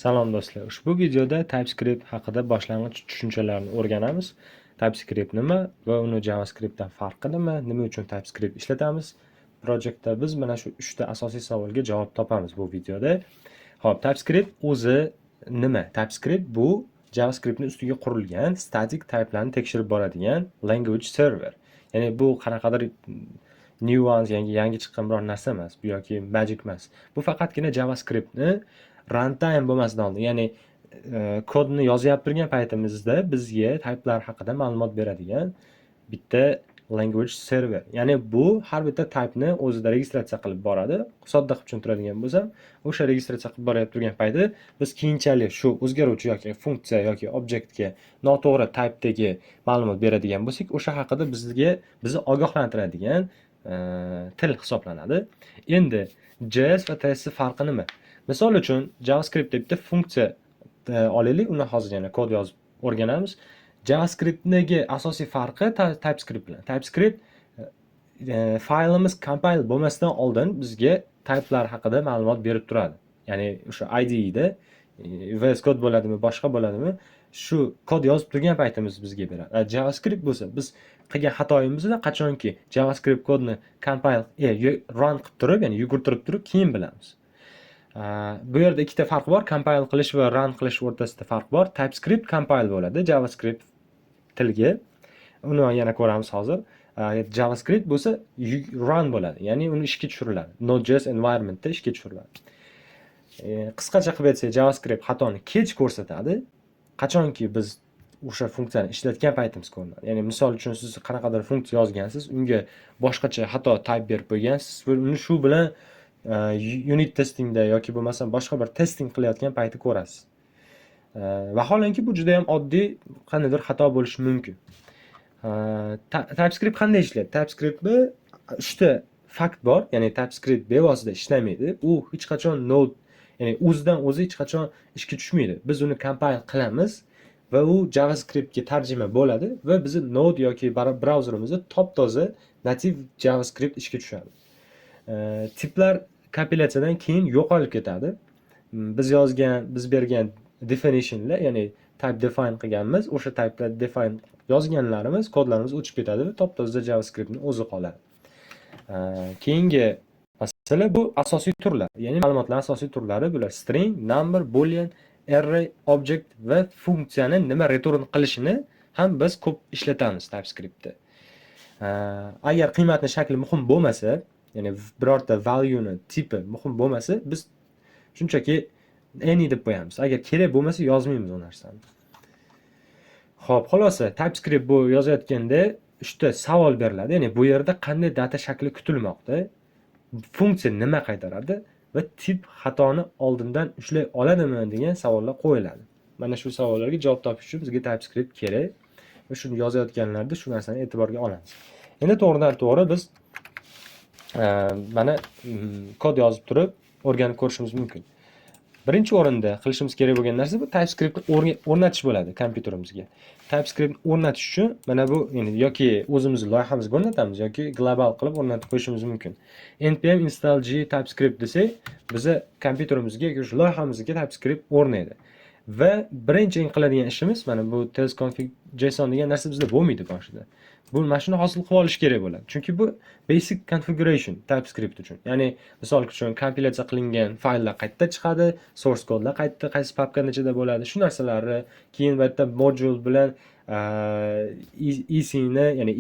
Salom do'stlar. Ushbu videoda TypeScript haqida boshlang'ich tushunchalarni o'rganamiz. TypeScript nima va uni JavaScriptdan farqi nima? Nima uchun TypeScript ishlatamiz? Projectda biz mana shu 3 ta asosiy savolga javob topamiz bu videoda. Xo'p, TypeScript o'zi nima? TypeScript bu JavaScriptni ustiga qurilgan static type'larni tekshirib boradigan language server. Ya'ni bu qanaqadir nuance, yangi chiqqan biror narsa emas, bu yoki magic emas. Bu faqatgina JavaScriptni runtime bo'lmasidan oldin, ya'ni kodni yozyapti turgan paytimizda bizga type'lar haqida ma'lumot beradigan bitta language server. Ya'ni bu har bitta type'ni o'zida registratsiya qilib boradi. Sodda qilib tushuntiradigan bo'lsam, o'sha registratsiya qilib borayotgan turgan payti biz keyinchalik shu o'zgaruvchi yoki funksiya yoki obyektga noto'g'ri type'dagi ma'lumot beradigan bo'lsak, o'sha haqida bizni ogohlantiradigan til hisoblanadi. Endi JS va TS farqi nima? Misol uchun JavaScriptda bitta funksiya olaylik, uni hozir yana kod yozib o'rganamiz. JavaScriptdagi asosiy farqi TypeScript bilan. TypeScript faylimiz compile bo'lmasdan oldin bizga type'lar haqida ma'lumot berib turadi. Ya'ni o'sha IDE'da VS Code bo'ladimi, boshqa bo'ladimi, shu kod yozib turgan paytimiz bizga beradi. JavaScript bo'lsa, biz qilgan xatoyimizni qachonki JavaScript kodni compile run qilib turib, ya'ni yugurtirib turib keyin bilamiz. Bu yerda ikkita farq bor. Compile qilish va run qilish o'rtasida farq bor. TypeScript compile bo'ladi JavaScript tiliga. Uni yana ko'ramiz hozir. JavaScript bo'lsa run bo'ladi. Ya'ni uni ishga tushiriladi. Node.js environmentda ishga tushiriladi. Qisqacha qilib aytsak, JavaScript xatoni kech ko'rsatadi. Qachonki biz o'sha funksiyani ishlatgan paytimiz ko'rinadi. Ya'ni misol uchun siz qanaqadir funksiya yozgansiz, unga boshqacha xato type berib qo'ygansiz va uni shu bilan unit testingda yoki bo'lmasam boshqa bir testing qilayotgan payti ko'rasiz. Vaholanki bu juda ham oddiy qandaydir xato bo'lishi mumkin. TypeScript qanday ishlaydi? TypeScriptda 3 ta fakt bor, ya'ni TypeScript bevosita ishlamaydi. U hech qachon Node, ya'ni o'zidan o'zi hech qachon ishga tushmaydi. Biz uni compile qilamiz va u JavaScriptga tarjima bo'ladi va bizni Node yoki brauzerimizda top-toza native JavaScript ishga tushadi. Tiplar kompilyatsiyadan keyin yo'qolib ketadi. Biz yozgan, biz bergan definitionlar, ya'ni type define qilganmiz, o'sha typelar define yozganlarimiz, kodlarimiz o'chib ketadi va top-toza JavaScriptni o'zi qoladi. Keyingi masala bu asosiy turlar. Ya'ni ma'lumotlar asosiy turlari bular string, number, boolean, array, object va funksiyani nima return qilishini ham biz ko'p ishlatamiz TypeScriptda. Agar qiymatni shakli muhim bo'lmasa, ya'ni birorta value ni tipi muhim bo'lmasa, biz shunchaki any deb qo'yamiz. Agar kerak bo'lmasa yozmaymiz u narsani. Xo'p, xulosa, TypeScript bu yozayotganda 3 ta savol beriladi. Ya'ni bu yerda qanday data shakli kutilmoqda, funksiya nima qaytaradi va tip xatoni oldindan ushlay oladimi degan savollar qo'yiladi. Mana shu savollarga javob topish uchun bizga TypeScript kerak va shuni yozayotganlarda shu narsani e'tiborga olamiz. Endi to'g'ridan to'g'ri biz mana kod yozib turib o'rganib ko'rishimiz mumkin. Birinchi o'rinda qilishimiz kerak bo'lgan narsa bu TypeScriptni o'rnatish bo'ladi kompyuterimizga. TypeScript o'rnatish uchun mana bu, ya'ni yoki o'zimizni loyihamizga o'rnatamiz yoki global qilib o'rnatib qo'yishimiz mumkin. npm install g TypeScript desak, biza kompyuterimizga yoki shu loyihamizga TypeScript o'rnaydi. Va birinchi eng qiladigan ishimiz mana bu tsconfig JSON degan narsa bizda bo'lmaydi boshida. Bu mana shuni hosil qilib olish kerak bo'ladi. Chunki bu basic configuration TypeScript uchun. Ya'ni misol uchun kompilyatsiya qilingan fayllar qayerda chiqadi, source kodlar qayerda, qaysi papkani ichida bo'ladi, shu narsalarni keyin bu yerda module bilan EC ni, ya'ni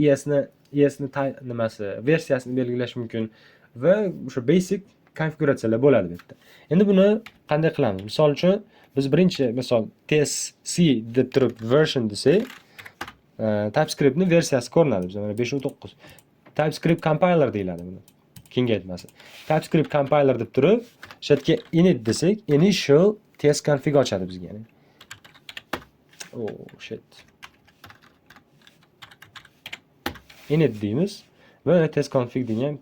ES ni nimasi, versiyasini belgilash mumkin va o'sha basic konfiguratsiyalar bo'ladi bu yerda. Endi buni qanday qilamiz? Misol uchun biz birinchi misol tsc deb turib version desak, TypeScriptni versiyasi ko'rinadi bizda mana 5.9. TypeScript compiler deyiladi buni. Kengaytmasi. TypeScript compiler deb turib, o'sha yerga init desak, initial tsconfig ochadi bizga, ya'ni. Oh shit. Init deymiz va tsconfig degan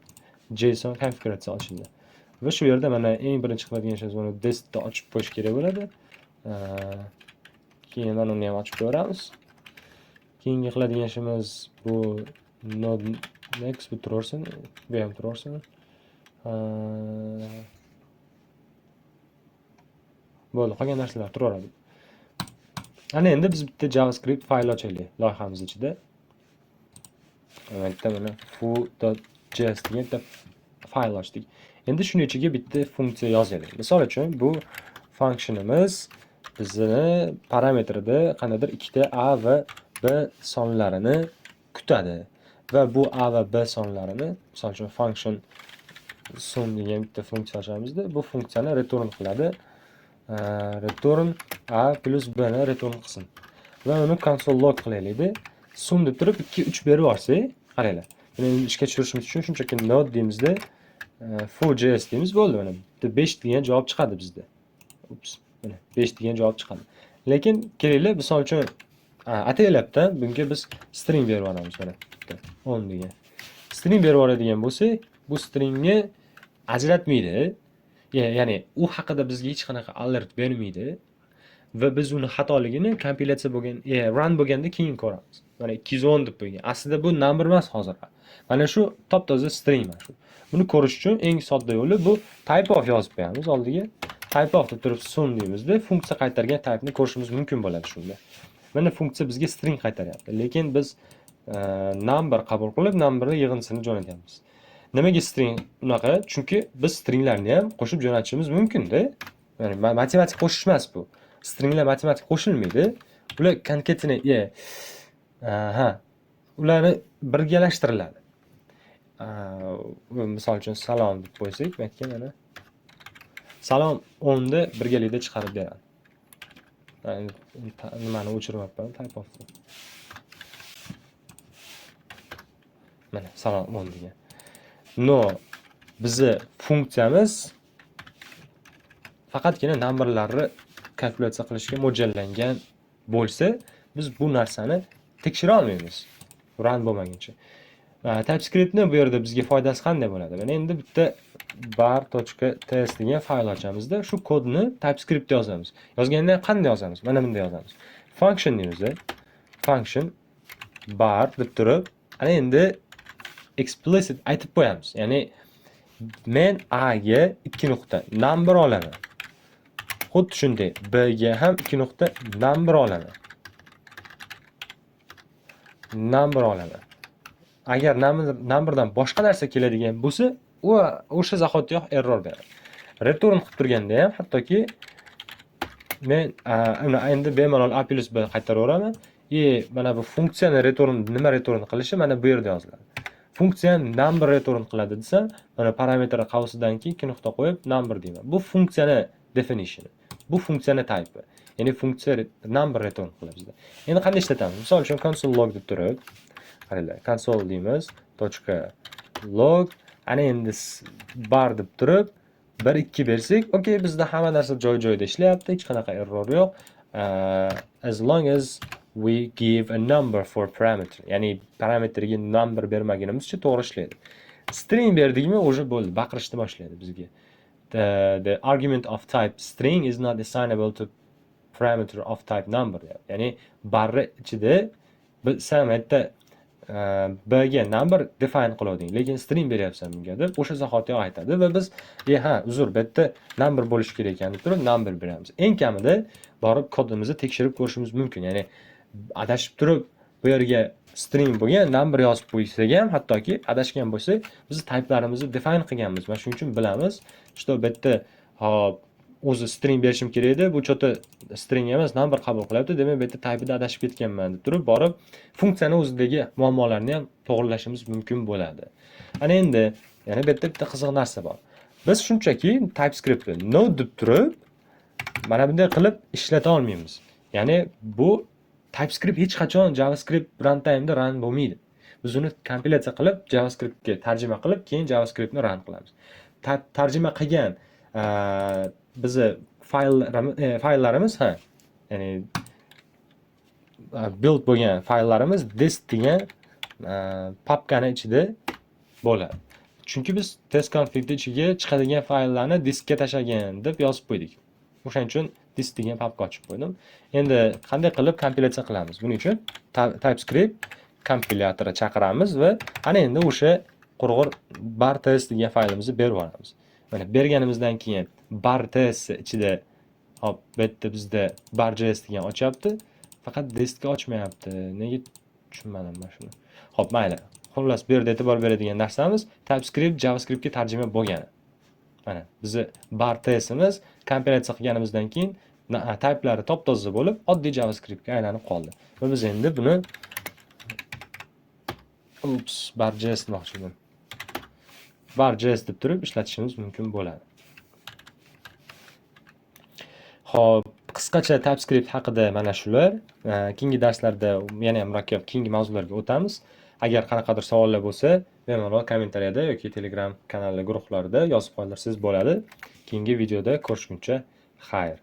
JSON konfiguratsiya ochildi. Va shu yerda mana eng birinchi qiladigan ishimiz mana destni ochib qo'yish kerak bo'ladi. Keyin mana uni ham ochib qo'yamiz. Keyingi qiladigan ishimiz bu node next, bu turaversin, bu ham turaversin. Bo'ldi, qolgan narsalar turaveradi. Ana endi biz bitta JavaScript fayl ochaylik loyihamiz ichida. Bitta mana foo.js degan bitta fayl ochdik. Endi shuni ichiga bitta funksiya yozaylik. Misol uchun, bu functionimiz bizni parametrida qandaydir ikkita a va b sonlarini kutadi va bu a va b sonlarini, misol uchun, function sum degan bitta funksiya ochamizda, bu funksiyani return qiladi. Return a plus b ni return qilsin va uni console log qilaylikda, sum deb turib 2, 3 berib yuborsak, qaranglar. Buni endi ishga tushirishimiz uchun shunchaki node deymizda, foo.js deymiz, bo'ldi, mana bitta 5 degan javob chiqadi bizda. Ups, mana 5 degan javob chiqadi. Lekin kelinglar, misol uchun, ataylabdan bunga biz string berib yuboramiz, mana bitta 10 degan. String berib yuboradigan bo'lsak, bu stringni ajratmaydi. Ya'ni u haqida bizga hech qanaqa alert bermaydi va biz uni xatoligini kompilyatsiya bo'lgan, run bo'lganda keyin ko'ramiz. Mana 210 deb qo'ygan. Aslida bu number emas hozir. Mana shu top-toza string mana shu. Buni ko'rish uchun eng sodda yo'li bu typeof yozib qo'yamiz oldiga. Typeof deb turib sum deymizda, funksiya qaytargan type'ni ko'rishimiz mumkin bo'ladi shunda. Mana funksiya bizga string qaytaryapti, lekin biz number qabul qilib, numberni yig'indisini jo'natyapmiz. Nimaga string unaqa? Chunki biz stringlarni ham qo'shib jo'natishimiz mumkin-da. Ya'ni matematik qo'shish emas bu. Stringlar matematik qo'shilmaydi. Ular concatenate, ha, ularni birgalashtiriladi. Misol uchun, salom deb qo'ysak, bu yerga mana salom 10 ni birgalikda chiqarib beradi. Nimani o'chiryapman, typeofni. Mana salom 10 degan. Но, bizni funksiyamiz faqatgina numberlarni kalkulyatsiya qilishga mo'ljallangan bo'lsa, biz bu narsani tekshira olmaymiz run bo'lmaguncha. TypeScriptni bu yerda bizga foydasi qanday bo'ladi? Mana endi bitta bar.ts degan fayl ochamizda, shu kodni TypeScriptda yozamiz. Yozganda qanday yozamiz? Mana bunday yozamiz. Function deymiz. Function bar deb turib, ana endi explicit aytib qo'yamiz. Ya'ni men a ga 2 nuqta number olaman. Xuddi shunday b ga ham 2 nuqta number olaman. Number olaman. Agar numberdan boshqa narsa keladigan bo'lsa, u o'sha zahotiyoq error beradi. Return qilib turganda ham hattoki men uni endi bemalol a plus b qaytaraveraman. И mana bu funksiyani return, nima return qilishi mana bu yerda yoziladi. Funksiya number return qiladi desam, mana parametr qavsidan keyin ikki nuqta qo'yib number deyman. Bu funksiyani definition. Bu funksiyani type. Ya'ni funksiya number return qiladi bizda. Endi qanday ishlatamiz? Misol uchun, console log deb turib, qaranglar, console deymiz, tochka log, ana endi bar deb turib 1 2 bersak, okey, bizda hamma narsa joy-joyida ishlayapti, hech qanaqa error yo'q. As long as we give a number for parameter, ya'ni parametrga number bermagunimizcha to'g'ri ishlaydi. String berdikmi, уже bo'ldi, baqirishni boshlaydi bizga. The argument of type string is not assignable to parameter of type number deyapti. Ya'ni barri ichida san bu yerda b ga number define qilavding, lekin string beryapsan bunga deb o'sha zahotiyoq aytadi va biz ha, uzr, bu yerda number bo'lishi kerak ekan deb turib number beramiz. Eng kamida borib kodimizni tekshirib ko'rishimiz mumkin. Ya'ni adashib turib bu yerga string bo'lgan number yozib qo'ysak ham, hattoki adashgan bo'lsak, biz typelarimizni define qilganmiz. Mana shuning uchun bilamiz, что bu yerda hop o'zi string berishim kerak edi, bu что-то string emas, number qabul qilyapti, demak bu yerda typeida adashib ketganman deb turib borib funksiyani o'zidagi muammolarni ham to'g'rilashimiz mumkin bo'ladi. Ana endi yana bu yerda bitta qiziq narsa bor. Biz shunchaki TypeScriptni node deb turib mana bunday qilib ishlata olmaymiz. Ya'ni bu TypeScript hech qachon JavaScript runtime'da run bo'lmaydi. Biz uni kompilyatsiya qilib JavaScriptga tarjima qilib, keyin JavaScriptni run qilamiz. Tarjima qilgan bizni fayllarimiz, ha, ya'ni build bo'lgan fayllarimiz dist degan papkani ichida bo'ladi. Chunki biz tsconfigni ichiga chiqadigan fayllarni diskka tashlagan deb yozib qo'ydik. O'shaning uchun dist degan papka ochib qo'ydim. Endi qanday qilib kompilyatsiya qilamiz? Buning uchun TypeScript kompilyatori chaqiramiz va ana endi o'sha qurg'ur bar test degan faylimizni berib yuboramiz. Mana berganimizdan keyin bar test ichida Hop, bu yerda bizda bar.js degan ochyapti. Faqat destga ochmayapti. Nega, tushunmadim man shuni. Xo'p, mayli. Xullas, bu yerda e'tibor beradigan narsamiz TypeScript JavaScriptga tarjima bo'lgani. Mana bizni bar TSimiz kompilyatsiya qilganimizdan keyin type'lari top-toza bo'lib, oddiy JavaScriptga aylanib qoldi. Va biz endi buni, ups, bar.js demoqchi edim. Bar.js deb turib ishlatishimiz mumkin bo'ladi. Xo'p, qisqacha TypeScript haqida mana shular. Keyingi darslarda yana ham murakkab keyingi mavzularga o'tamiz. Agar qanaqadir savollar bo'lsa, bemalol kommentariyada yoki Telegram kanali guruhlarida yozib qoldirsangiz bo'ladi. Keyingi videoda ko'rishguncha xayr.